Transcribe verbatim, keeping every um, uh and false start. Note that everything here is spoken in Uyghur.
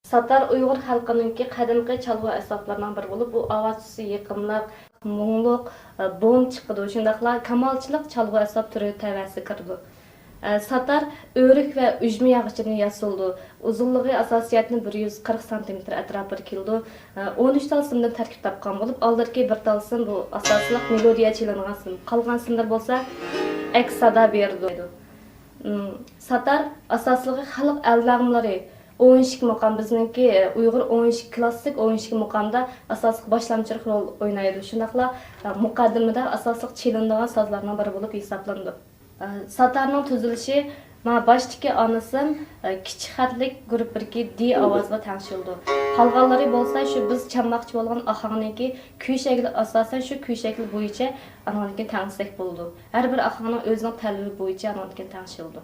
ساتار ئۇيغۇر خەلقىنىڭكى قەدىمكى چالغۇ ئەسۋابلىرىنىڭ بىرى بولۇپ، ئۇ ئاۋاز تۈسى يېقىملىق، مۇڭلۇق، بوم چىقىدۇ. شۇنداقلا كامالچىلىق چالغۇ ئەسۋاب تۈرى تەۋەسىگە كىرىدۇ. ساتار ئۆرۈك ۋە ئۈجمە ياغىچىدىن ياسىلىدۇ. ئۇزۇنلۇقى ئاساسىيەتنى بىر يۈز قىرىق سانتىمېتىر ئەتراپىدا كېلىدۇ. ئون ئۈچ تال سىمدىن تەركىب تاپقان بولۇپ، ئالدىدىكى بىر تال سىم بۇ ئاساسلىق مېلودىيە چېلىنغان سىم. قالغان سىملار بولسا ئەكس سادا بېرىدۇ. ساتار ئاساسلىقى خەلق ئەل نەغمىلىرى، ئون ئىككى مۇقام، بىزنىڭكى ئۇيغۇر ئون ئىككى، كلاسسىك ئون ئىككى مۇقامدا ئاساسلىق باشلامچىلىق رول ئوينايدۇ. شۇنداقلا مۇقەددىمىدە ئاساسلىق چېلىنىدىغان سازلارنىڭ بىرى بولۇپ ھېسابلىنىدۇ. ساتارنىڭ تۈزۈلۈشى مانا باشتىكى ئانا سىم، كىچىك خەتلىك گۇرۇپپىدىكى دى ئاۋازىغا تەڭشىلىدۇ. قالغانلىرى بولسا شۇ بىز چالماقچى بولغان ئاھاڭنىڭكى كۈي شەكلى، ئاساسەن شۇ كۈي شەكلى بويىچە ئانىڭدىن كېيىن تەڭشىسەك بولىدۇ. ھەر بىر ئاھاڭنىڭ ئۆزىنىڭ تەلىپى بويىچە ئانىڭدىن كېيىن تەڭشىلىدۇ.